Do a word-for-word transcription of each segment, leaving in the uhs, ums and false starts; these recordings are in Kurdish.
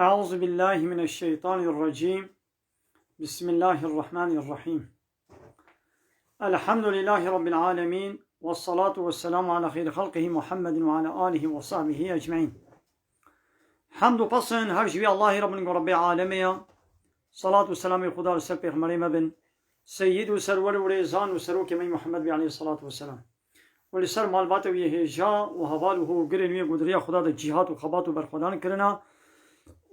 أعوذ بالله من الشيطان الرجيم. بسم الله الرحمن الرحيم. الحمد لله رب العالمين، والصلاة والسلام على خير خلقه محمد وعلى آله وصحبه أجمعين. Hemd û pesn her ji wî Allahî Rabbin ku Rabbê alemê ya. Salat û selamê Xuda li ser pêxemberê me bin. Seyyid û serwer û rêzan û serokê me Muhammed bî aleyhissalatu vesselam. Û li ser malbata wî hêja û heval û hogirên wî ku di riya Xuda de cîhat û xebat û berxwedan kirina.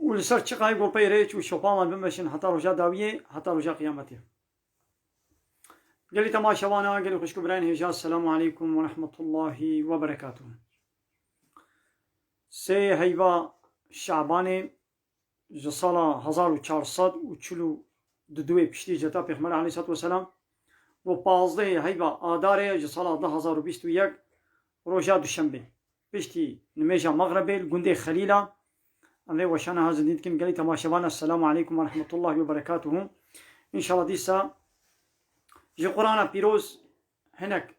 Û li ser çiqayê ku pey rêç û şopa wan bimeşin heta roja dawiyê, heta roja qiyametê. Gelî temaşevana, gelî xwişk û birayên hêja, Selamu aleykum ve rahmetullahi ve berekatuhu. Sê heyva Şabanê ji sala hezar û çar sed û çil û du piştî ceta Pêxemberê aleyhissalatu vesselam, û pazdehê heyva Adarê ji sala du hezar û bîst û yek, roja Duşembê, piştî nimêja Mexrebê li gundê Xelîla, em vê weşana ha zindî dikin. Gelî temaşevan, Esselamu aleykum ve rahmetullahi ve berekatuhu. Înşallah dîsa ji Qur'ana Pîroz hinek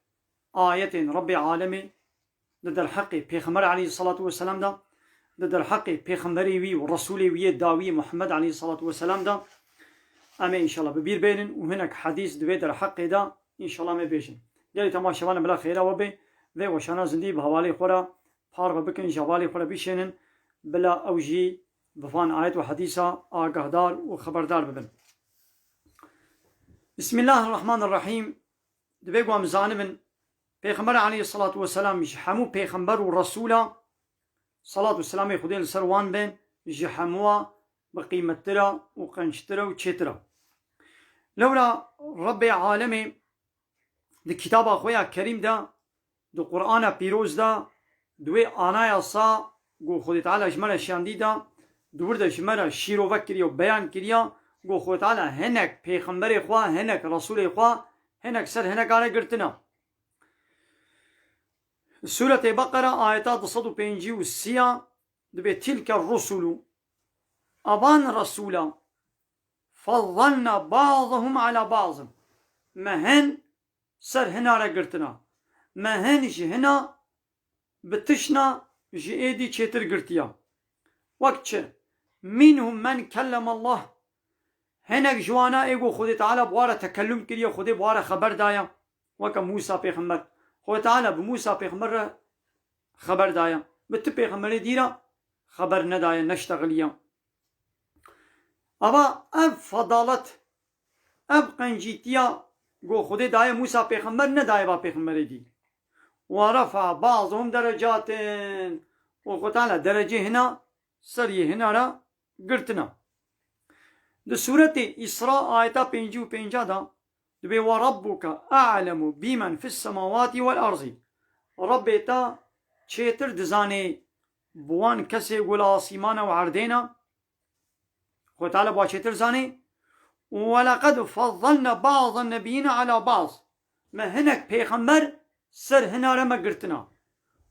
ayetên Rebbê alemê di derheqê Pêxember aleyhissalatu vesselam de, di derheqê Pêxemberê wî û Resûlê wî yê dawî Muhammed aleyhissalatu vesselam de, em ê înşallah bi bîr bênin û hinek hedîs di vê derheqê de înşallah em ê bêjin. Gelî temaşevan, bila xêra we bê, vê weşana zindî bi hevalê xwe re parve bikin, ji hevalê xwe re bişênin, bila ew jî bi van ayet û hedîsa agahdar û xeberdar bibin. Bismillahirrahmanirrahîm. Divê ku em zanibin, Pêxember aleyhissalatu vesselam ji hemû pêxember û resûla, salat û selamê Xwedê li ser wan bin, ji hemûa bi qîmettir e û qençtir e û çêtir e. Lewra Rebbê alemê di kitaba xwe ya kerîm de, di Qur'ana pîroz de, di wê anaya sa ku Xwedê Teala ji me re şiyandî de, di wir de ji me re şîrove kiriye û beyan kiriye ku Xwedê Teala hinek pêxemberê xwe, hinek resûlê xwe, hinek ser hineka re girtine. Sûretê Beqera, ayeta du sed û pêncî û sê ya, dibê: "Tilke rusulu", avan resûla, "fazzalna ba'dahum ala ba'din." Me hin ser hina re girtina. Me hin ji hina bi tişna ji êdî çêtir girtiya. Wek çi? "Minhum men kellem Allah." Hinek ji wana ê ku Xwedê Teala bi wa re tekellum kiriye, Xwedê bi wa re xeber daye. Weke Mûsa pêxember. Xwedê Teala bi Mûsa pêxember re xeber daye. Bi ti pêxemberê dî re xeber nedaye, neştexiliye. Ava ev fedalet, ev qencîtiya ku Xwedê daye Mûsa pêxember, nedaye va pêxemberê dî. "Ve refa ba'dahum derecatin." Û Xwedê Teala derecê hina ser yê hina re girtina. Di sûretê Îsra ayeta pêncî û pênca de dibê: "Ve rabbuke a'lemu bimen fis semawati vel arzi." Rebbê te çêtir dizanê bi wan kesê ku li asîmana û erdê ne. Xwedê Teala bi wa çêtir zanê. "Ve lekad fazzalna ba'dan nebiyyîne ala ba'd." Me hinek pêxember ser hina re me girtina.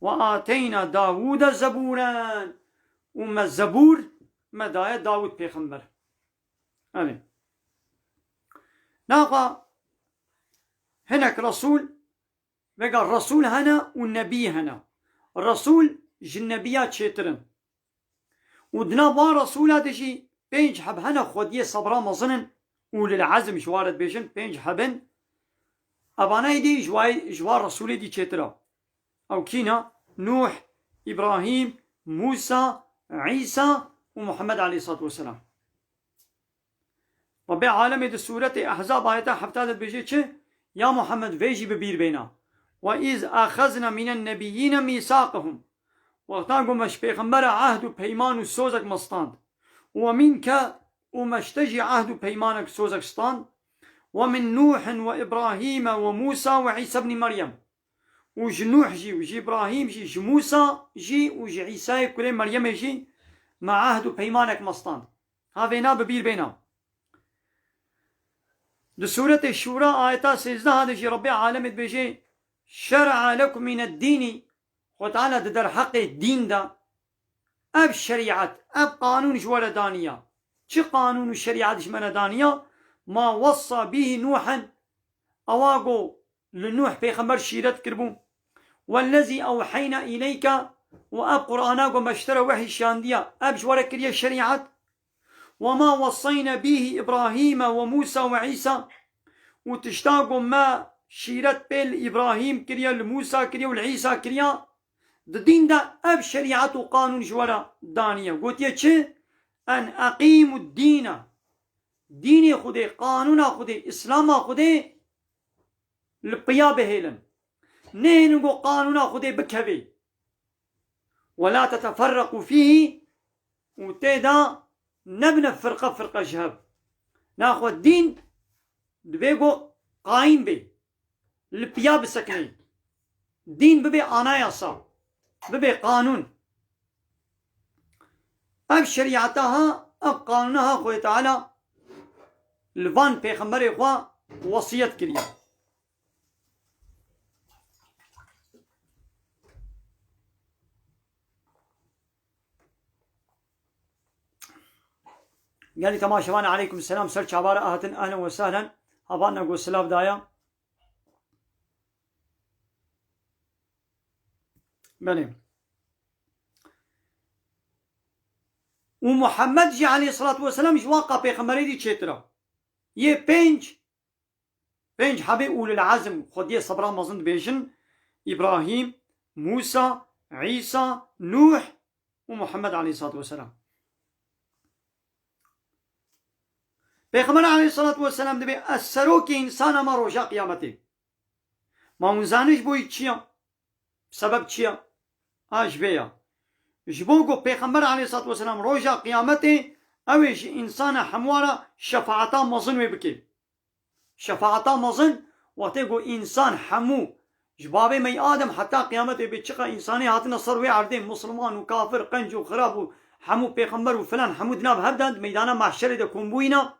"Ve ateyna Dawûde zebûren." Û me zebûr, me daye Dawûd pêxember. Evê. Naxa hinek resûl, vega resûl hene û nebî hene. Resûl ji nebiya çêtir in. Û di nav van resûla de jî pênc heb hene xwediyê sebra mezin in û lil ezm ji wa re dibêjin, pênc heb in. Evana êdî ji wa, ji wa resûlê dî çêtir e. Ew kî ne? Nûh, Îbrahîm, Mûsa, Îsa û Muhammed aleyhissalatu vesselam. Rebbê alemê di sûretê Ehzab ayeta hefta de dibêje çi? Ya Muhammed, vê jî bi bîr bêne. "Ve iz axezna minen nebiyyîne mîsaqehum." Wexta ku me ji pêxembera ehd û peyman û sozek me stand. "Ve minke", û me ji te jî ehd û peymanek, sozek stand. "Ve min Nûhin ve Îbrahîme ve Mûsa ve Îsa ibnî Meryem." Û ji Nûh jî û ji Îbrahîm jî, ji Mûsa jî û ji Îsayê kurê Meryemê jî me ehd û peymanek me stand. Ha vêna bi bîr bêne. Di sûretê Şûra ayeta sêzdeh de jî Rebbê alemê dibêje: "Şer'a lekum mineddînî." Xwe Teala di derheqê dîn de ev şerîet, ev qanûn ji we re daniya. Çi qanûn û şerîet ji me re daniya? "Ma wessa bîhî Nûhen." Ewa ku li Nûh pêxember şîret kiribû. "Wellezî ewheyna îleyke." û ev Qur'ana ku me ji te re wehî şandiya, ev ji we re kiriye şerîet. وما وصينا به إبراهيم وموسى وعيسى û tişta ku me şîret pê li Îbrahîm kiriye, li Mûsa kiriye û li Îsa kiriye, di dîn de ev şerîet û qanûn ji we re daniye. Gotiye çi? أن أقيموا الدين. Dînê Xwedê, qanûna Xwedê, Îslama Xwedê li piya bihêlin. Nehêlin ku qanûna Xwedê bikevê. ولا تتفرقوا فيه û tê de nebine firqe firqe ji hev. Naxwe dîn dibê ku qayîm bê, li piya bisekinê. Dîn bibe anayasa, bibe qanûn. Ev şerîeta ha, ev qanûna ha Xwedê Teala li van pêxemberê xwe wesiyet kiriye. Gelî temaşevan, aleykum selam, ser çavara hatin, ehlen ve sehlen. Havan ne go silav daya. Belê. Û Muhammed jî aleyhissalatu vesselam ji wan qa pêxemberê dî çêtir e. Yê pênc, pênc hebê ulul azm, xwediyê sebra mezin dibêjin, Îbrahîm, Mûsa, Îsa, Nûh û Muhammed aleyhissalatu vesselam. Pêxember aleyhissalatu vesselam dibê ez serokê însana me roja qiyametê. Ma hûn zanin ji bo yî çi ya? Sebeb çi ya? A ji vê ya. Ji bo ku Pêxember aleyhissalatu vesselam roja qiyametê ew ê ji însana hemû re şefaeta mezin wê bike. Şefaeta mezin, wextê ku însan hemû, ji bavê me yî Adem heta qiyametê bê, çiqa însanê hatine ser wê erdê, misliman û kafir, qenc û xirab û hemû pêxember û filan, hemû di nav hev de di meydana mahşerê de kom bûyîne.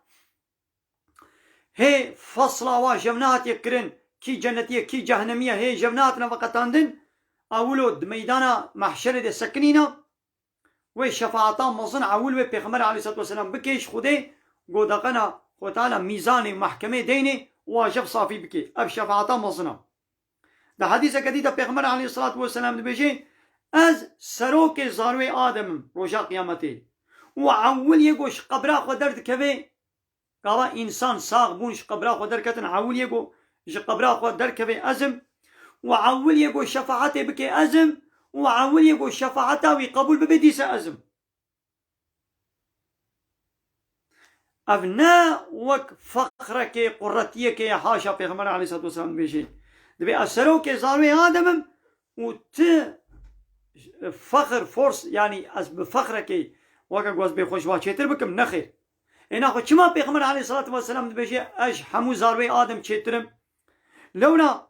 Hê fesla wa jev nehatiye kirin, kî cennetî ye, kî cehennemî ye, hê jev nehatine veqetandin, a wilo di meydana mahşerê de sekinîne. Wê şefaeta mezin ewil wê Pêxember aleyhissalatu vesselam bike ji Xwedê, go deqena Xwedê Teala mîzanê mehkemê deynê û wa jev safî bike. Ev şefaeta mezin e. Di hedîseke dî de Pêxember aleyhissalatu vesselam dibêje, ez serokê zarwê Adem im roja qiyametê. Û ewil yê go ji qebra xwe derdikeve, Gava însan sax bûn ji qebra xwe derketin, ewil yê ku ji qebra xwe derkeve ez im, û ewil yê ku şefaetê bike ez im, û ewil yê ku şefaeta wî qebûl bibe dîse ez im. Ev ne wek fexrekê, quretiyekê ye, haşa Pêxember aleyhissalatu vesselam dibêje. Dibê ez serokê zarwê Adem im, û ti fexr, fors, yanî ez bi fexrekê weke ku ez bê xwe ji wa çêtir bikim, nexêr. Ê naxwe çima Pêxember aleyhissalatu vesselam dibêje, ez ji hemû zarwê Adem çêtir im? Lewra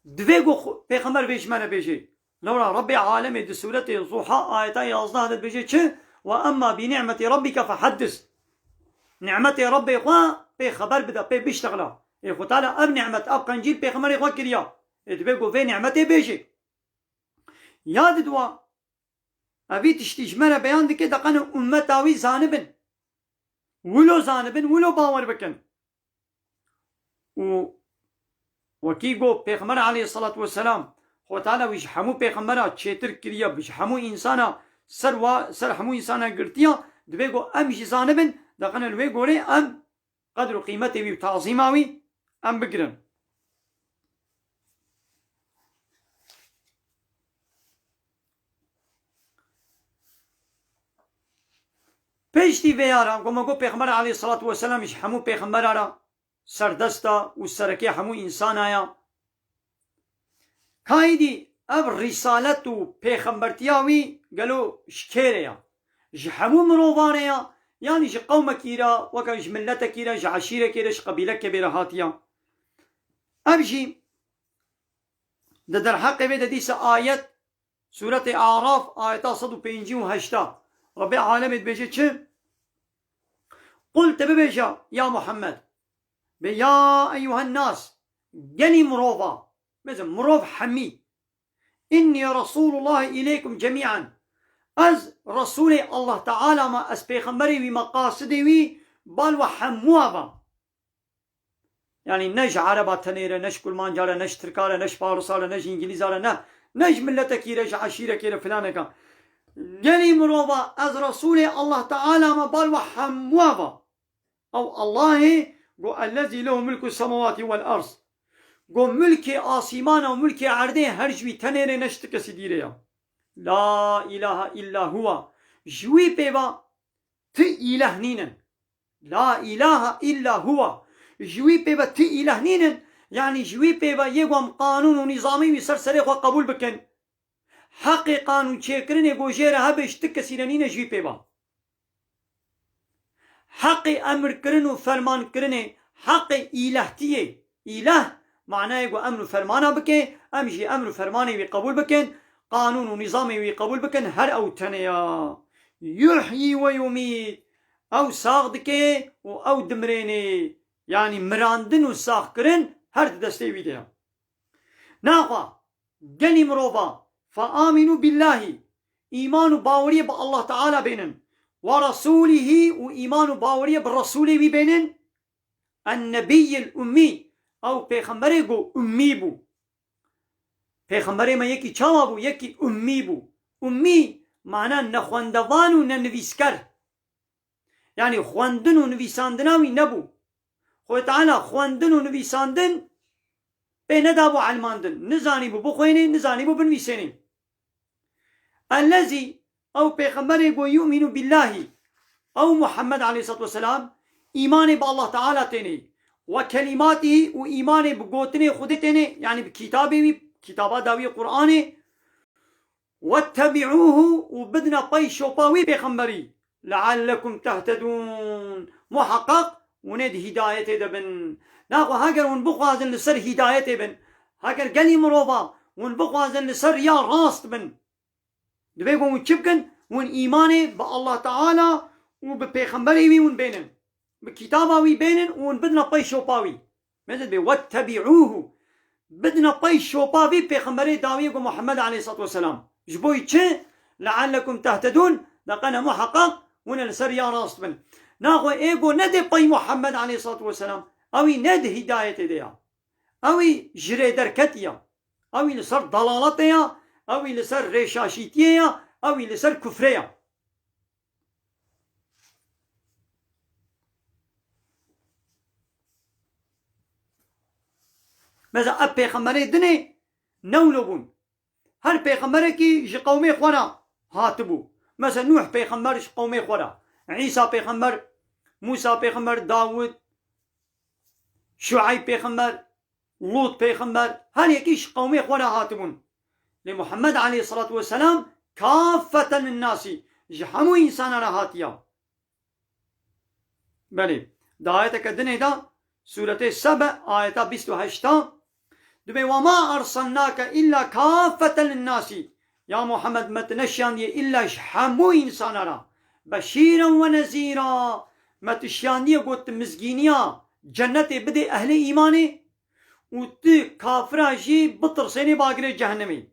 divê ku xwe-, Pêxember vê ji me re bêje. Lewra Rebbê alemê di sûretê Zuha ayeta yazdeh de dibêje çi? Ve emma bi ni'metî rabbike fehaddis. Ni'metê Rebbê xwe pê xeber bide, pê biştexila. Ê Xwe Teala ev ni'met, ev qencîl Pêxemberê xwe kiriya. Ê dibê ku vê ni'metê bêje. Ya di dua, evî tiştî ji me re beyan dike, deqene ummeta wî zanibin. Wilo zanibin, wilo bawer bikin. Û wekî got Pêxember aleyhissalatu vesselam, Xwe Teala wî ji hemû pêxembera çêtir kiriye, ji hemû însana ser wa, ser hemû însana girtiya, divê got em jî zanibin, deqene li wê gorê em qedr û qîmetê wî û tazîma wî em bigirin. Piştî vê ya re, ku me got Pêxember aleyhissalatu vesselam ji hemû pêxembera re serdest e û serekê hemû însana ye. Ka êdî ev rîsalet û pêxembertiya wî gelo ji kê re ya? Ji hemû mirovan re ya, yanî ji qewmekî re, weke ji miletekî re, ji eşîrekê re, ji qebîlekê bê re hatiya? Ev jî di derheqê vê de dîse ayet, Sûretê Araf, ayeta sed û pêncî û heşta. Rebbê alemê dibêje çi? Qul, te bibêje, ya Muhammed. Bê ya eyyuhen nas, gelî mirova. Bêje mirov hemî. Innî Resûlullahî îleykum cemî'en. Ez Resûlê Allah Teala me, ez pêxemberê wî me, qasidê wî, bal we hemû eva. Yanî ne ji Ereba tenê re, ne ji Kurmanca re, ne ji Tirka re, ne ji Farisa re, ne ji Îngilîza re, ne. Ne ji miletekî re, ji eşîrekê re, filaneka. Gelî mirova, ez Resûlê Allah Teala me, bal we hemû eva. Ew Allahê got, "Ellezî lehu mulku semawatî wel erd." Got, "Mulkê asîmana û mulkê erdê her ji wî tenê re, ne ji ti kesî dî re ya." La ilahe illa huwa. Ji wî pê ve ti îleh nînin. La ilahe illa huwa. Ji wî pê ve ti îleh nînin. Yanî ji wî pê ve yê ku em qanûn û nîzamê wî ser serê xwe qebûl bikin. Heqê qanûn çêkirinê ku jê re hebe ji ti kesî re nîne ji wî pê ve. Heqê emrkirin û fermankirinê, heqê îlehtiyê. Îleh manayê ku emr û fermana bike, em jî emr û fermanê wî qebûl bikin, qanûn û nîzamê wî qebûl bikin, her ew tenê ya. Yuhyî we yumît, ew sax dike û ew dimirênê. Yanî mirandin û saxkirin her di destê wî de ya. Naxwe gelî mirova, "Fe amînû billahî", îman û baweriyê bi Allah Teala bênin, "we resûlihî", û îman û baweriyê bi Resûlê wî bênin, "en-nebiyyil ummî", ew pêxemberê ku ummî bû. Pêxemberê me yekî çawa bû? Yekî ummî bû. Ummî mana nexwendevan û nenivîsker. Yanî xwendin û nivîsandina wî nebû. Xwedê Teala xwendin û nivîsandin pê nedabû elmandin. Nizanîbû bixwênê, nizanîbû binivîsênê. Ellezî, ew pêxemberê ku yu'minu billahî, ew Muhammed aleyhissalatu vesselam, îmanê bi Allah Teala tênê. Ve kelîmatî, û îmanê bi gotinê Xwedê tênê, yanî bi kitabê wî, kitaba dawiyê Qur'anê. "Wettebi'ûhu", û bidine pey şopa wî pêxemberî, "leallekum tehtedûn", muheqeq hûn ê di hîdayetê de bin. Naxwe heger hûn bixwazin li ser hîdayetê bin, heger gelî mirova hûn bixwazin li ser riya rast bin, divê ku hûn çi bikin? Hûn îmanê bi Allah Teala û bi pêxemberê wî hûn bênin. Bi kitaba wî bênin û hûn bidine pey şopa wî. Mêze dibê, "Wettebi'ûhu." Bidine pey şopa vî pêxemberê dawiyê ku Muhammed aleyhissalatu vesselam. Ji bo çi? "Leallekum tehtedûn", de qene muheqeq hûn ê li ser riya rast bin. Naxwe ê ku nedê pey Muhammed aleyhissalatu vesselam, ew ê ne di hîdayetê de ya. Ew ê ji rê derketî ya. Ew ê li ser dalaletê ya. Ew ê li ser rêşaşîtiyê ya. Ew ê li ser kufrê ya. Mesela ev pêxemberê dinê ne wilo bûn. Her pêxemberekî ji qewmê xwe re hatibû. Mesela Nûh pêxember ji qewmê xwe re. Îsa pêxember, Mûsa pêxember, Dawud, Şueyb pêxember, Lût pêxember, her yekî ji qewmê xwe re hatibûn. Lê Muhammed aleyhissalatu vesselam kafeten linnasî, ji hemû însana re hatiya. Belê, di ayeteke dinê de, Sûretê Sebe, ayeta bîst û heşt, dibê, "Ve ma ersalnake illa kafeten linnasî." Ya Muhammed, me tu neşiyandiye illa ji hemû însana re. Beşîren ve nezîra. Me tu şiyandiye got tu mizgîniya cennetê bidê ehlê îmanê û tu kafira jî bitirsênê bagirê cehennemê.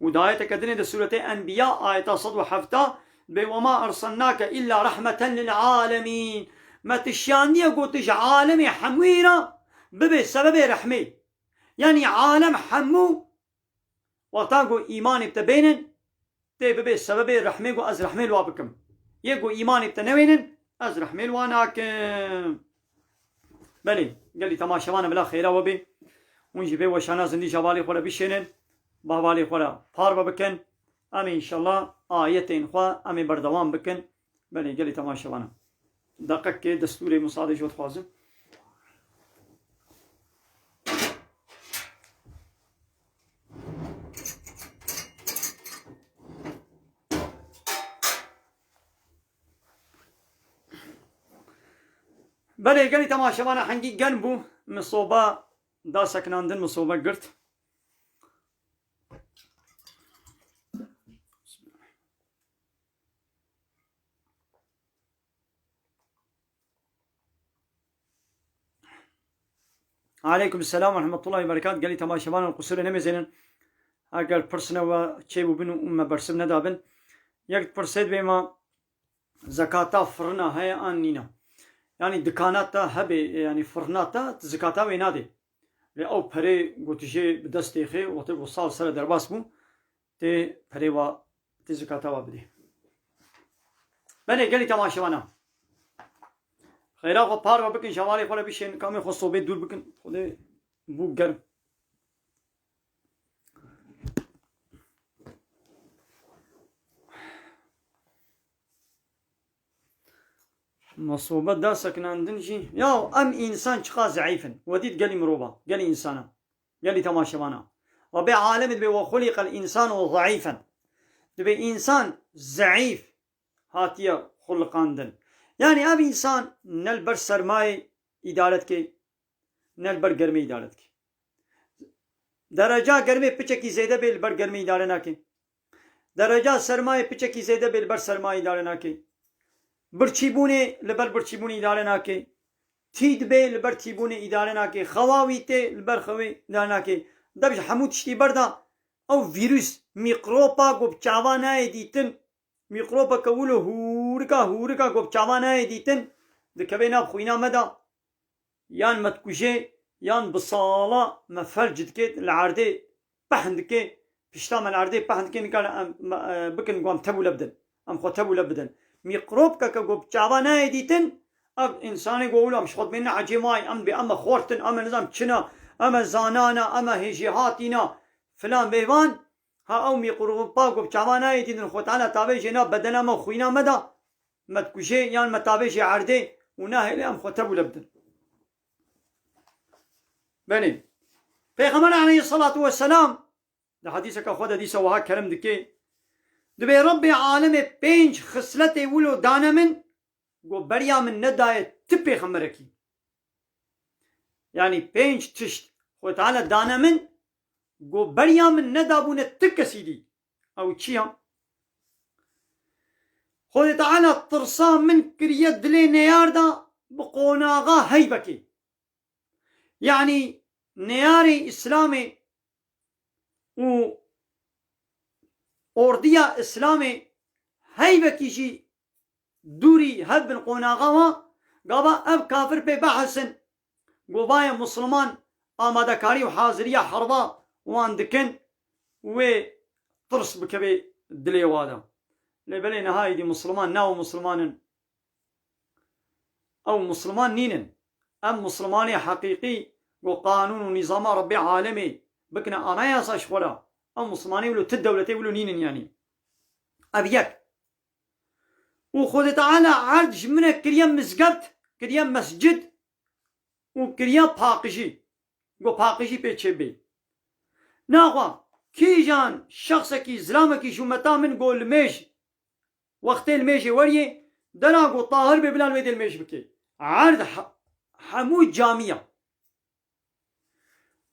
Û di ayeteke dinê de Sûretê Enbiya, ayeta sed û hevdeh, dibê, "Ve ma ersalnake illa rehmeten lil alemîn." Me tu şiyandiye got tu ji alemê hemûyê re bibê sebebê rehmê. Yanî alem hemû wexta ku îmanê bi te bênin, tê bibê sebebê rehmê ku ez rehmê li wa bikim. Yê ku îmanê bi te newênin, ez rehmê li wa nakim. Belê, gelî temaşevana bila xêra we bê. Hûn jî vê weşana zindî ji hevalê xwe re bişênin, bi hevalê xwe re parve bikin. Em ê înşallah ayetên xwe em ê berdewam bikin. Belê, gelî temaşevana. Deqekê destûrê misadê ji we dixwazim. Belê, gelî temaşevana hengî germ bû. Min soba da sekinandin, min soba girt. Aleykum selam ve rahmetullahi ve berekat. Gelî temaşevanan qusûrê nemêzênin. Eger pirsine we çêbûbin û me bersiv nedabin. Yek pirsê dibê ma zekata firina heye an nîna? Yanî dikana te hebe, yanî firina te, tu zekata wê nadê. Lê ew perê ku tu jê bi dest têxê, wextê ku sal sere derbas bû, tê perê wa, tê zikata wa bidê. Belê gelî temaşevana. Xeyra xwe parve bikin, ji hevalê xwe re bişên, kamê xwe sobê dûr bikin. Xwedê bû germ. Ma sohbet da sekinandin jî. Ya em însan çiqa zeîf in. We dît gelî mirova, gelî însana, gelî temaşevana. Rebê alemê dibê we xuliqel însanu zeîfen. Dibê însan zeîf hatiye xuliqandin. Yanî ev însan ne li ber sermayê îdare dike, ne li ber germê îdare dike. Dereca germê piçekî zêde bê, li ber germê îdare nake. Dereca sermayê piçekî zêde bê, li ber sermayê îdare nake. Birçîbûnê li ber birçîbûnê îdare nake. Tî dibê, li ber tîbûnê îdare nake. Xewa wî tê, li ber xewê îdare nake. Dev ji hemû tiştî berda ew vîrus, mîkropa ku bi çava nayê dîtin, mîkropeke wilo hûrika hûrika ku bi çava nayê dîtin, dikeve nav xwîna me de. Yan me dikuje, yan bi sala me felc dike, li erdê pehn dike, pişta me li erdê pehn dike, nikare em, me, e, bikin ku em tevûle bidin. Em xwe tevûle bidin. Mîkrobkeke ku bi çava nayê dîtin, ev însanê ku wilo em ji xwe dibêne ecêmayî, em dibê em me xortin, em me nizam çi ne, em me zana ne, em me hêjîhatî ne, filan bêvan, ha ew mîkroba ku bi çava nayê dîtin, Xwe Teala tavê jê na bedena me û xwîna me de, me dikuje yan me tavê jê erdê û nahêle em xwe tevûle bidin. Belê. Pêxember aleyhisselatu vesselam di hedîseke xwe de dîsa wiha kerem dike. Dibê Rebbê alemê pênc xisletê wilo dane min, ku beriya min nedaye ti pêxemberekî. Yanî pênc tişt Xwedê Teala dane min, ku beriya min nedabûne ti kesî dî. Ew çi ya? Xwedê Teala tirsa min kiriye dilê neyar de bi qonaxa heyvekê. Yanî neyarê Îslamê û ordiya Îslamê heyvekî jî dûrî hev bin qonaxa wa, gava ev kafir pê bihesin, govaye Musliman amadekarî û haziriya herba wan dikin, wê tirs bikeve dilê wa de. Lê belê niha êdî Musliman ne û Musliman in. Ew Musliman nînin. Em Muslimanê heqîqî ku qanûn û nîzama Rebbê alemê bikine anayasa ji xwe re. Ew Muslimanê wilo ti dewletê wilo nînin yanî. Ev yek. Û Xwedê Teala erd ji min re kiriye mizgeft, kiriye mescid û kiriye paqijî. Go paqijî pê çêbê. Naxwe, kîjan şexsekî, zilamekî ji umeta min go limêj, wextê limêjê weriyê, dera go tahir bê bila li wê dê limêj bike. Erd he-, hemû camî ya.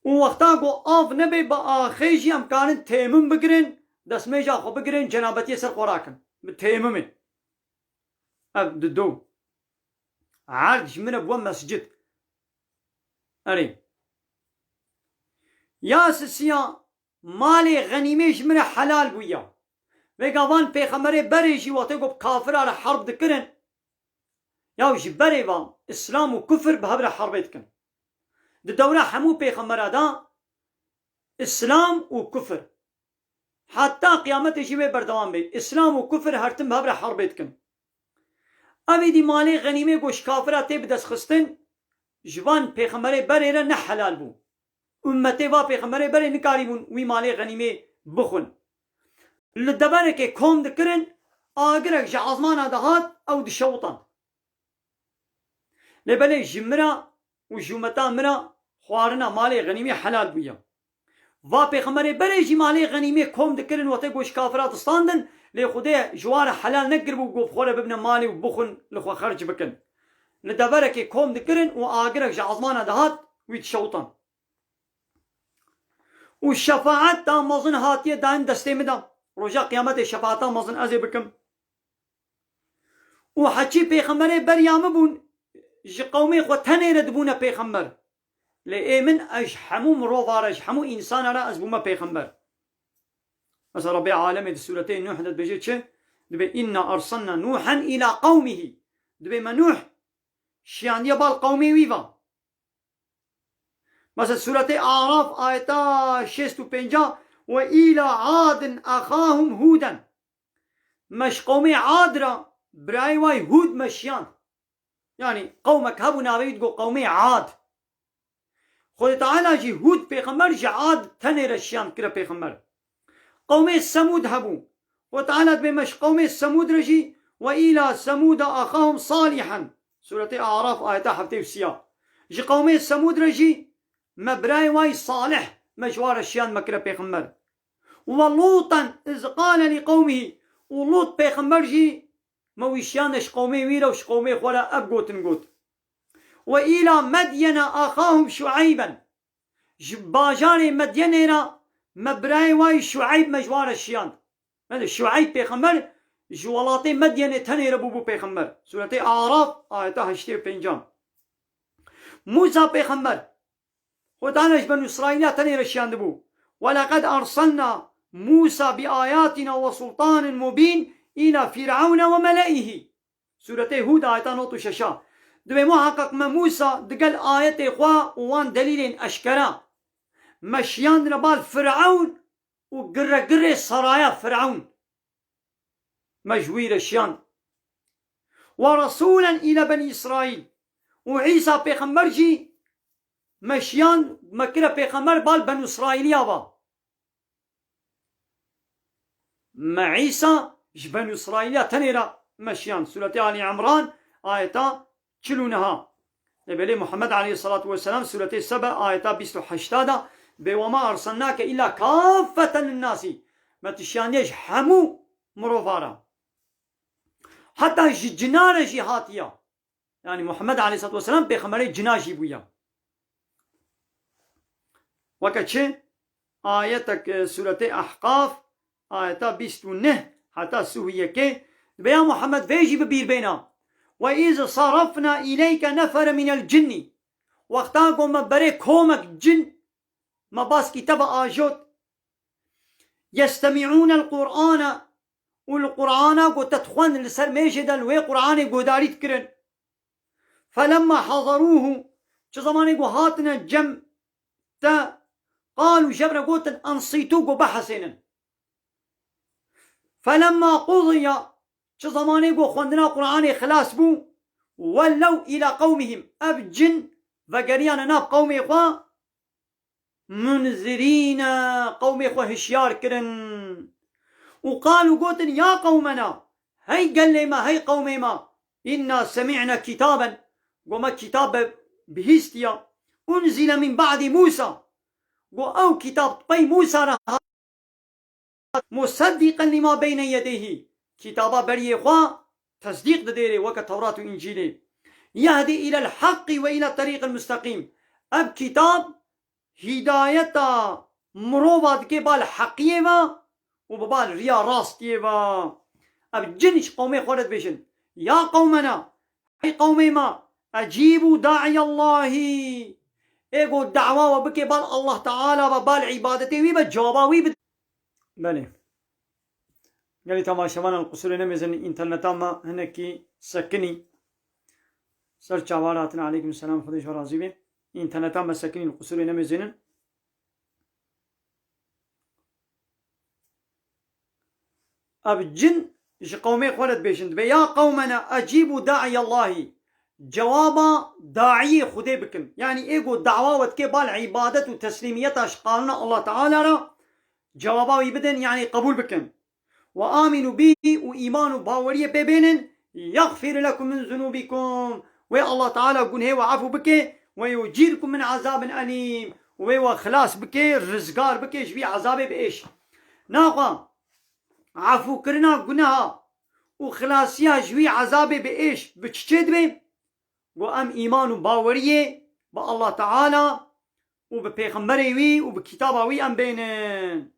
Û wexta ku av nebe bi axê jî em karin têmim bigirin, destmêja xwe bigirin, cenabetiyê ser xwe rakin. Bi têmimê. Ev di do. Erd ji min re bû mescid. Erê. Ya sisiya malê xenîmê ji min re helal bûya. Vêga van pêxemberê berê jî wextê ku bi kafira re herb dikirin, ya ji berê ve Îslam û kufir bi hev re herbê dikin. Di dewra hemû pêxembera de Îslam û kufir. Heta qiyametê jî wê berdewam bê. Îslam û kufir her tim bi hev re herbê dikin. Ev êdî malê xenîmê ku ji kafira tê bidestxistin, ji van pêxemberê berê re ne helal bû. Ummetê va pêxemberê berê nikarîbûn wî malê xenîmê bixwin. Li deverekê kom dikirin, agirek ji ezmana dihat, ew dişewitan. Lê belê ji min re û ji ummeta min re xwarina malê xenîmê helal bûye. Va pêxemberê berê jî malê xenîmê kom dikirin, wextê ku ji kafira distandin, lê Xwedê ji wan re helal nekiribû ku bi xwe re bibine malê û bixwin, li xwe xerc bikin. Li deverekê kom dikirin û agirek ji ezmana dihat, wî dişewitan. Û şefaet da mezin hatiye dayîn destê min de. Roja qiyametê şefaeta mezin ez ê bikim. Û heçî pêxemberê beriya min bûn, ji qewmê xwe tenê re dibûne pêxember. Lê ê min, ez ji hemû mirova re, ji hemû însana re ez bûme pêxember. Mesela Rebbê alemê di sûretê Nuh de dibêje çi? Dibê, "Inna arsalna Nuhan ila qewmihi." Dibê me Nuh şiyandiye bal qewmê wî va. Mesela Sûretê Araf ayeta şêst û pênc, "Ve îla adin axahum hûden." Me ji qewmê Ad re birayê way Hûd me şiyand. Yanî qewmek hebû navê wî digot qewmê Ad. Xwedê Teala jî Hûd pêxember ji Ad tenê re şiyand kire pêxember. Qewmê Semûd hebû. Xwedê Teala dibê me ji qewmê Semûd re jî "Ve îla Semûda axahum Salîhen." Sûretê Araf ayeta heftê û sîya. Ji qewmê Semûd re jî me birayê way Salih me ji wa re şiyand me kire pêxember. "Ve Lûten iz qale li qewmihî." Û Lût pêxember jî me wî şiyane ji qewmê wî re û ji qewmê xwe re ev gotin got. "Ve îla Medyene axahum Şueyben." Ji bajarê Medyenê re me birayê way Şueyb me ji wa re şiyand. Belê, Şueyb pêxember ji welatê Medyenê tenê re bûbû pêxember. Sûretê Araf, ayeta heştê û pêncan. Mûsa pêxember. Xwedana ji Benû Îsraîla tenê re şiyandibû. "Weleqed arsalna Mûsa bi ayatina ve sultanin mubîn îla Fîr'ewne ve mele'ihî." Sûretê Hûd ayeta nod û şeş a. Dibê muheqeq me Mûsa digel ayetê xwe û wan delîlên eşkera me şiyandine bal Fîr'ewn û giregirê seraya Fîr'ewn. Me ji wî re şiyand. "Ve resûlen île Benî Îsraîl." Û Îsa pêxember jî me şiyand, me kire pêxember bal Benû Îsraîliya va. Me Îsa ji Benû Îsraîliya tenê re me şiyand. Sûretê Alî Emran, ayeta çil û neh a. Lê belê Muhammed aleyhissalatu vesselam, Sûretê Sebe, ayeta bîst û heşt a da, "Bê ve ma arsalnake illa kaffeten linnasî." Me tu şiyandiye ji hemû mirova re. Heta ji cina re jî hatiye. Yanî Muhammed aleyhissalatu vesselam pêxemberê cina jî bûye. Weke çi? Ayetek, e, Sûretê Ehqaf, ayeta bîst û neh heta sî û yekê, dibe ya Muhammed vê jî bi bîr bêna. "Ve iz sarafna îleyke nefere minel cinnî." Wexta ku me berê komek cin me baskî te ve ajot. "Yestemî'ûnel Qur'ane." Û li Qur'ana ku te dixwend li ser mêjê de li wê Qur'anê guhdarî dikirin. "Felemma hazarûhu." Çi zemanê ku hatine cem te, qalû, ji hev re gotin, "Ensîtû," ku bihesênin. "Felemma qudiya." Çi zemanê ku xwendina Qur'anê xilas bû, "wellew îla qewmihim." Ev cin vegeriyane nav qewmê xwe, "munzirîne," qewmê xwe hişyar kirin. "Û qalû," gotin, "ya qewmena," hey gelê me, hey qewmê me, "inna semî'ne kitaben," go me kitabe bihîstiya, "unzile min ba'dî Mûsa," go ew kitab pey Mûsa re hat, "museddîqen lîma beyne yedeyhî," kitaba beriyê xwe tesdîq didêrê weke Tewrat û Încîlê. "Yehdî îlel heqqî ve île terîqil musteqîm." Ev kitab hîdayeta mirova dike bal heqiyê ve û bi bal riya rastiyê ve. Ev cin ji qewmê xwe re dibêjin, "Ya qewmena, hey qewmê me, ecîbû da'iyallahî." Ê ku dawa we bike bal Allah Teala ve, bal îbadetê wî ve, cewaba wî bide. Belê. Gelî temaşevanan, qusûrê nemêzin, înterneta me hinekî sekinî. Ser çavan hatin, aleykum selam, Xwedê ji we razî be. Înterneta me sekinî, qusûrê nemêzinin. Ev cin ji qewmê xwe re dibêjin, dibe, "Ya qewmena ecîbû da'iyallahî." Cewaba daiyê Xwedê bikin. Yanî ê ku dawa we dike bal îbadet û teslîmiyeta ji qanûna Allah Teala re, cewaba wî bidin, yanî qebûl bikin. "Ve amînû bî," û îman û baweriyê pê bênin, "yexfir lekum min zunûbîkum." Wê Allah Teala gunhê we efû bike, "ve yucîrkum min ezabin elîm." Wê we xilas bike, rizgar bike ji vî ezabê bi êş. Naxwe efûkirina guneha û xilasiya ji wî ezabê bi êş bi çi çê dibe? Go em îman û baweriyê bi Allah Teala û bi pêxemberê wî û bi kitaba wî em bênin.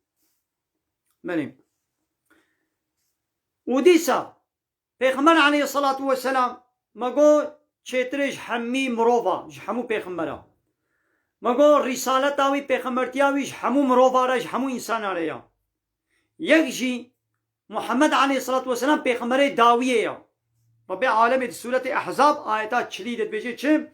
Belê. Û dîsa Pêxember aleyhissalatu vesselam, me got, çêtirê ji hemî mirova, ji hemû pêxembera. Me got, rîsaleta wî, pêxembertiya wî ji hemû mirova re, ji hemû însana re ya. Yek jî Muhammed aleyhissalatu vesselam pêxemberê dawiyê ya. Rebê alemê di Sûretê Ehzab ayeta çilî de dibêje çi?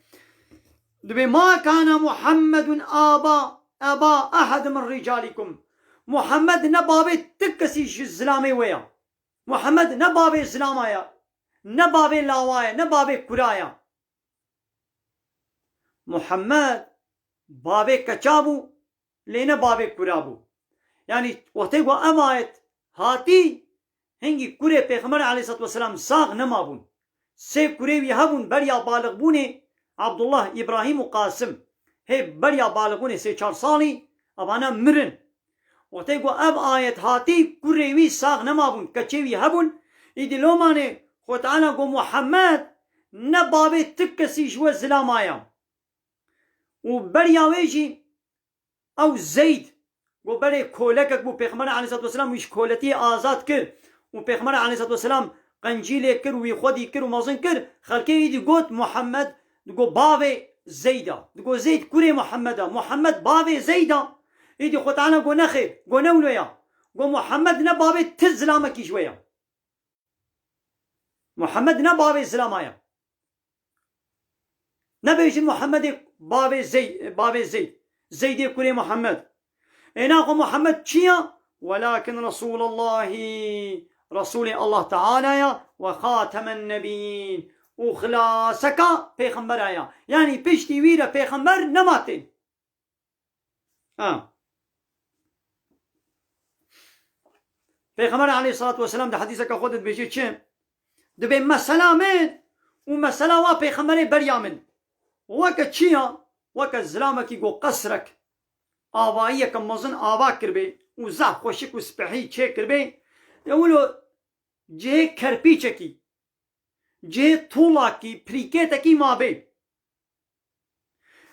Dibê ma kana Muhammedun aba, eba ehad min ricalikum. Muhammed ne bavê ti kesî ji zilamê we ya. Muhammed ne bavê zilama ya. Ne bavê lawa ya, ne bavê kura ya. Muhammed bavê keça bû, lê ne bavê kura bû. Yanî wextê ku ev ayet hatî, hingî kurê Pêxember aleyhissalatu vesselam sax nemabûn. Sê kurê wî hebûn beriya balixbûnê, Abdullah, Îbrahîm û Qasim. Hê beriya balixbûnê sê çar salî, evana mirin. Wextê ku ev ayet hatî, kurê wî sax nemabûn, keçê wî hebûn. Îdî lomanê Xwe Teala got, Muhammed ne bavê ti kesî ji we zilama ya. Û beriya wê jî ew Zeyd, got belê kolekek bû, Pêxember aleyhissalatu vesselam wî ji koletiyê azad kir û Pêxember aleyhissalatu vesselam qencî lê kir û wî xwedî kir û mezin kir. Xelkê îdî got Muhammed, digot bavê Zeyd a. Digot Zeyd kurê Muhammed a. Muhammed bavê Zeyd a. Îdî Xwe Teala got nexêr, got ne wilo ya. Got Muhammed ne bavê ti zilamekî ji we ya. Muhammed ne bavê zilama ya. Nebêjin Muhammedê bavê Zey-, bavê Zeyd. Zeydê kurê Muhammed. Ê naxwe Muhammed çi ya? Welakin Resûlallahî, Resûlê Allah Teala ya, we xatemen nebîn. Û xilaseka pêxembera ya. Yanî piştî wî re pêxember nema tên. Ha. Pêxember aleyhissalatu vesselam di hedîseke xwe de dibêje çi? Dibê mesela min û mesela wa pêxemberê beriya min weke çi ya? Weke zilamekî ku qesrek, avayiyeke mezin ava kiribê û zehf xweşik û spehî çêkiribê. Ewilo cihê kerpîçekî, cihê tolakî, pirîkêtekî mabê.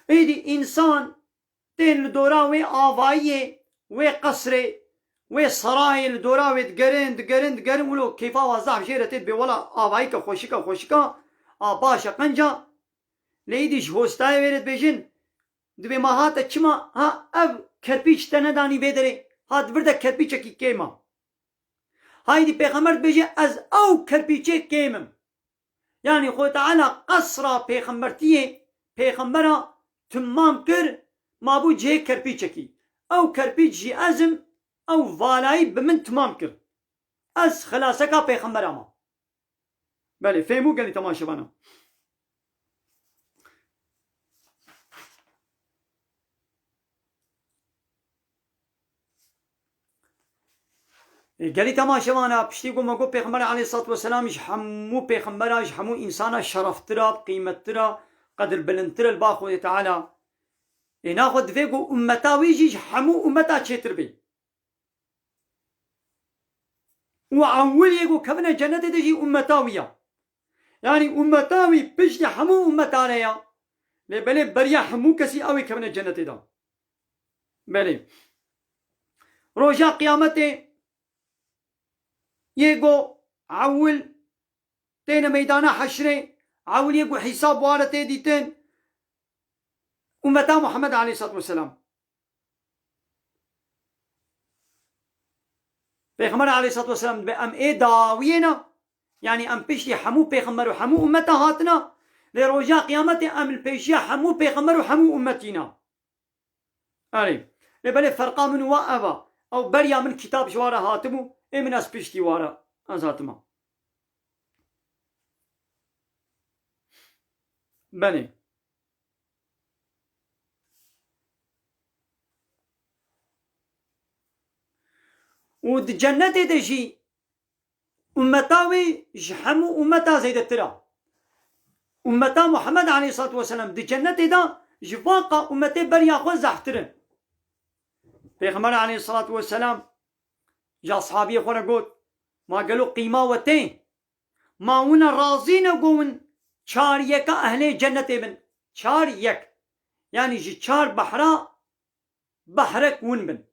Êdî însan tên li dora wê avayiyê, wê qesrê, wê serayê li dora wê digerin, digerin, digerin, wilo kêfa wa zehf jê re tê dibê wela avayîke xweşika, xweşika, a baş e qenca. Lê êdî ji hostayê wê re dibêjin, dibê ma hate çima, ha ev kerpîç te nedanî vê derê, ha di vir de kerpîçekî kêm a. Haydî pêxember dibêje ez ew kerpîçê kêm im. Yanî Xwedê Teala qesra pêxembertiyê, pêxembera timam kir, mabû cihê kerpîçekî. Ew kerpîç jî ez im, ew valayî bi min timam kir. Ez xilaseka pêxembera me. Belê, fêm bû gelî temaşevana. E, gelî temaşevana, piştî ku me got Pêxember aleyhissalatu vesselam ji hemû pêxembera, ji hemû însana şereftir a, qîmettir a, qedirbilindtir e li ba Xwedê Teala. Ê naxwe divê ku ummeta wî jî ji hemû ummeta çêtir bê. Û ewil yê ku kevine cennetê de jî ummeta wî ya. Yanî ummeta wî piştî hemû ummeta re ya. Lê belê beriya hemû kesî ew ê kevine cennetê de. Belê. Roja qiyametê yê ku ewil têne meydana heşrê, ewil yê ku hîsab ware tê dîtin, ummeta Muhammed aleyhissalatu vesselam. Pêxember aleyhissalatu vesselam dibe em ê dawiyê ne, yanî em piştî hemû pêxember û hemû ummeta hatina, lê roja qiyametê em li pêşiya hemû pêxember û hemû ummetî ne. Erê. Lê belê ferqa min û wa ev a. Ew beriya min kitab ji wa re hatibû, ê min ez piştî wa re ez hatima. Belê. Û di cennetê de jî ummeta wî ji hemû ummeta zêdetir a. Ummeta Muhammed aleyhissalatu vesselam di cennetê de ji van qa ummetê beriya xwe zehftir in. Pêxember aleyhissalatu vesselam ji ashabiyê xwe re got, ma gelo qîma we tê? Ma wina razî ne ku win çar yeka ehlê cennetê bin? Çar yek. Yanî ji çar behra behrek win bin.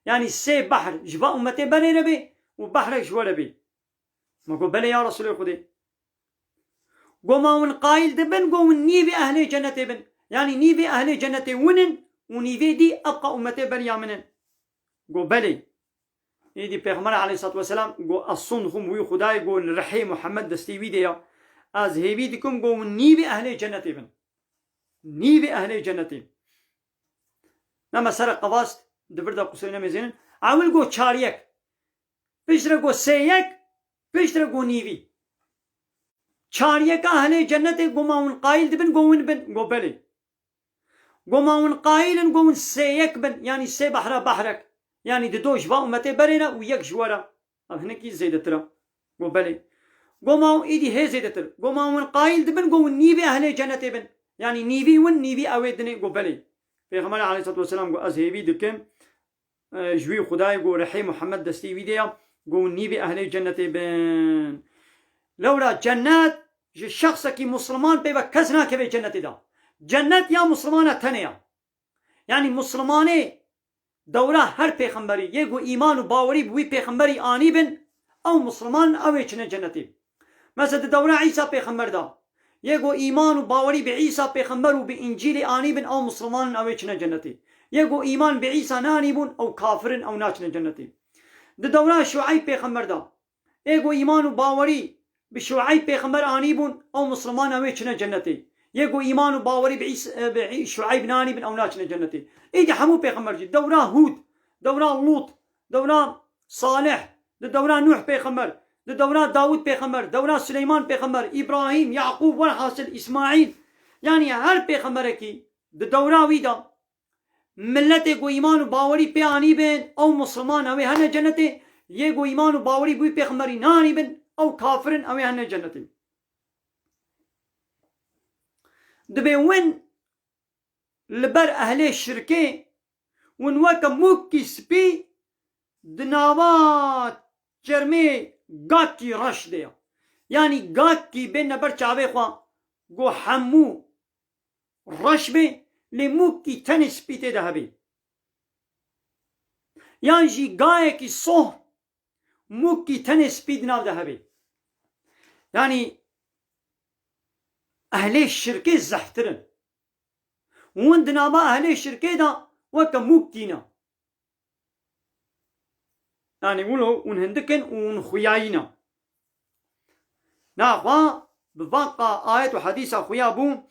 Yanî sê behr ji va ummetê berê re bê û behrek ji we re bê. Me got, belê ya Resûlê Xwedê. Got, ma win qayîl dibin, got, win nîvê ehlê cennetê bin. Yanî nîvê ehlê cennetê win in û nîvê dî ebqa ummetê beriya min in. Got, belê. Êdî Pêxember aleyhissalatu vesselam got, ez sond xwim wî Xwedayê, got, li rihê Muhammed destê wî de ya. Ez hêvî dikim, got, win nîvê ehlê cennetê bin. nîvê ehlê cennetê. Nema sere qevast, di vir de qusey nemêzênin. Ewil got çar yek. Piştre got sê yek. Piştre got nîvî. Çar yeka ehlê cennetê got ma hûn qayîl dibin, got hûn bin. Got belê. Got ma hûn qayîl in, got hûn sê yek bin. Yanî sê behra behrek. Yanî di do ji va ummetê berê ne û yek ji we re. Ev hinekî zêdetir e. Got belê. Got ma hûn îdî hê zêdetir. Got ma hûn qayîl dibin, got hûn nîvê ehlê cennetê bin. Yanî nîvî win, nîvî ew ê dinê. Got belê. Pêxemberê aleyhisselatu vesselam got ez hêvî dikim, e, ji wî Xwedayê got rihê Muhammed destê wî de ya, got hûn nîvê ehlê cennetê bin. Lewra cennet ji şexsekî musliman pê ve kes nakeve cennetê de. Cennet ya muslimana tenê ya. Yanî muslimanê dewra her pêxemberî, yê ku îman û bawerî bi wî pêxemberî anî bin, ew musliman ew ê çine cennetê. Mesela di dewra Îsa pêxember de, yê ku îman û bawerî bi Îsa pêxember û bi Încîlê anî bin, ew musliman in, ew ê çine cennetê. Yê ku îman bi Îsa neanîbûn, ew kafir in, ew naçine cennetê. Di dewra Şueyb pêxember de, Ê ku îman û bawerî bi Şueyb pêxember anîbûn, ew misliman ew ê çine cennetê. Yê ku îman û bawerî bi Îs-, e, bi Î-, Şueyb nanîbin, ew naçine cennetê. Êdî hemû pêxember jî, dewra Hûd, dewra Lût, dewra Salih, di dewra Nûh pêxember, di dewra Dawûd pêxember, dewra Sileyman pêxember, Îbrahîm, Yaqûb, welhasil Îsmaîl. Yanî her pêxemberekî di dewra wî de Miletê ku îman û bawerî pê anîbin, ew misliman, ew ê hene cennetê. Yê ku îman û bawerî bi wî pêxemberî nanîbin, ew kafir in, ew ê hene cennetê. Dibê win li ber ehlê şirkê, win weke mûkî spî di nava çermê gakî reş de ye. Yanî gakî bêne ber çavê xwe, ku hemû reş bê, lê mûkî tenê spî tê de hebê. Yan jî gayekî soh, mûkî tenê spî di nav de hebê. Yanî ehlê şirkê zehtir in. Hûn di nava ehlê şirkê de weke mûk tîne. Yanî wilo hûn hindik in û hûn xuyayî ne. Naxwe bi van qa ayet û hedîsa xuya bû,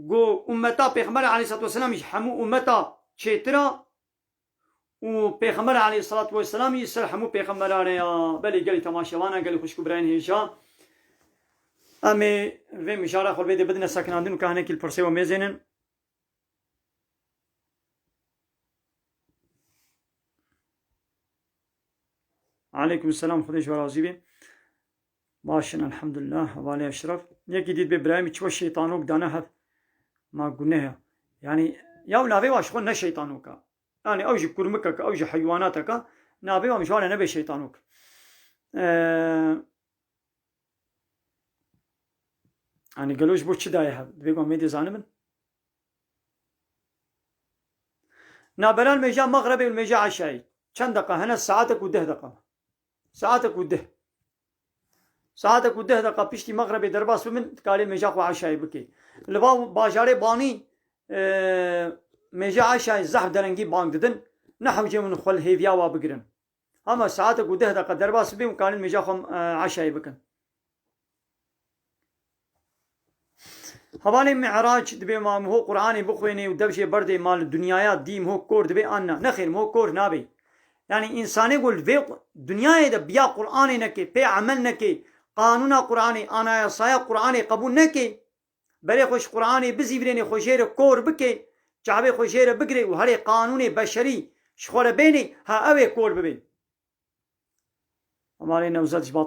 ku ummeta Pêxemberê aleyhissalatu vesselam ji hemû ummeta çêtir e û Pêxemberê aleyhissalatu vesselam jî ser hemû pêxemberan e ya. Belê gelî temaşevana, gelî xwişk û birayên hêja. Em ê vê mijara xwe vê dê bidine sekinandin û ka hinekî li pirsê we mêzênin. Aleykum selam, Xwedê ji we razî be. Baş in, elhamdulillah, hevalê Eşref. Yekî dît bê birayê min çi we şeytanok dane hev. Ma guneh e. Yanî, ya navê wa ji xwe ne şeytanok e. Yanî ew ji kurmikek e, ew ji heywanateke. Navê wa ji wan re nebe şeytanok. Ee, Yanî gelo ji bo çi daye hev? Divê ku em vê dê zanibin. Naberan mêja mexrebê û mêja eşayê. Çend deqa hene? Saetek û deh deqa. Saetek û deh. Saetek û deh deqa piştî mexrebê derbas bibin, dikarê mêja xwe eşayê bikê. Li va bajarê Banî, e, mêja eşayê zehf derengî bang didin. Nehewce hûn xwe li hêviya wa bigirin. Hema saetek û deh deqa derbas bibê û karin mêja xwe, e, eşayê bikin. Hevalê Mi'rac dibê ma miho Qur'anê bixwênê û dev jê berdê ma li dinyaya dî miho kor dibê an na? Nexêr, miho kor nabê. Yanî însanê ku li vê dinyayê de biya Qur'anê neke, pê emel neke, qanûna Qur'anê, anayasaya Qur'anê qebûl neke, berê xwe ji Qur'anê bizîvirênê, xwe jê re kor bike, çavê xwe jê re bigire û herê qanûnê beşerî ji xwe re bênê, ha ew ê kor bibê. Hevalê Newzet ji ba